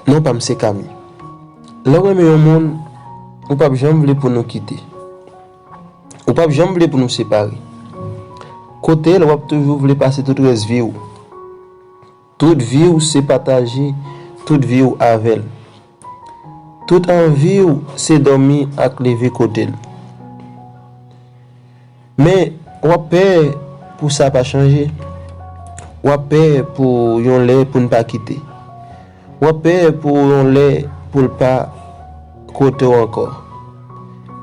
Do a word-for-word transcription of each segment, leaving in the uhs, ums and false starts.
Non pa m se Kami. Lè w renmen yon moun, ou p ap janm vle pou nou kite. Ou p ap janm vle pou nou separe. Kote l, w ap toujou vle pase tout rès vi w. Tout vi w se pataje tout vi w avè l. Tout anvi w se dòmi ak leve kote l. Men, w ap pè pou sa pa chanje. W ap pè pou yon lè pou n pa kite. W ap pè pou yon lè pou l pa kote w ankò.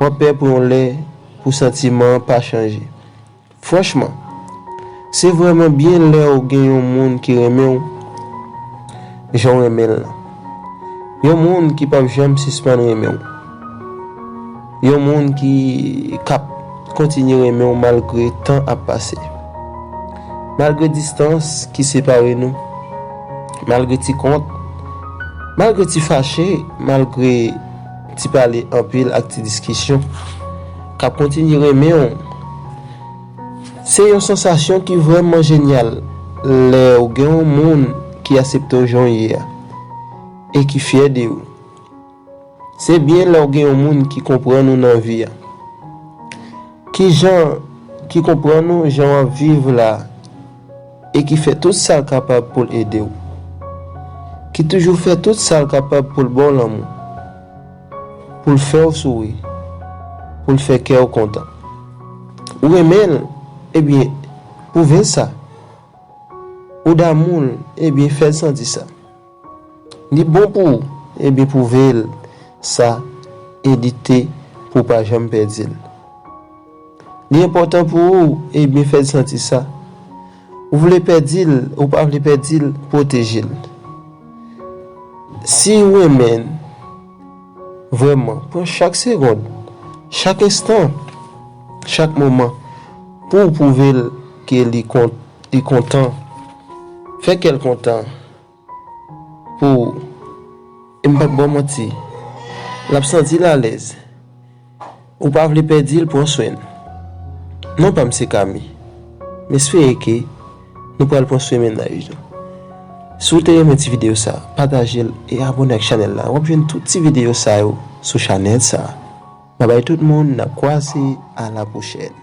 W ap pè pou yon lè pou santiman an pa chanje. Franchman, se vrèman byen lè w gen yon moun ki renmen w jan w renmen l lan. Yon moun ki p ap janm sispann renmen w. Yon moun ki k ap kontinye renmen w malgre tan ap pase. Malgre distans ki separe nou. Malgre ti kont. Malgre ti fache. Malgre ti pale anpil ak ti diskisyon. K ap kontinye renmen w. Se yon sansasyon ki vrèman jenyal lè w gen yon moun ki aksepte w jan w ye a e ki fyè de ou. Se byen lè w gen yon moun ki konprann ou nan vi a. Ki jan, ki konprann ou jan w ap viv la e ki fè tout sa l kapab pou l ede w. Ki toujou fè tout sa l kapab pou l ba w lanmou. Pou l fè w souri. Pou l fè kè w kontan. Ou renmen l, ebyen, pwouve l sa. Ou damou l, ebyen, fè l santi sa. Li bon pou ou, ebyen, pwouve l sa e lite pou w pa janm pèdi l. Li enpòtan pou ou, ebyen, fè l santi sa. Ou vle pèdi l, ou pa vle pèdi l, pwoteje l. Si w renmen l, vrèman, pran chak segond, chak enstan, chak moman pou w pwouve l ke li kon-, li kontan. Fè kè l kontan pou ou. E m p ap ba w manti, l ap santi l alèz. Ou pa vle pèdi l, pran swen l. Non pa m se Kami. M espere ke nou pral pran swen mennaj nou. Si w te renmen ti videyo sa, pataje l e abòne ak chanèl la. W ap jwenn tout ti videyo sa yo sou chanèl sa. Babay tout moun, n ap kwaze, a la pwochèn.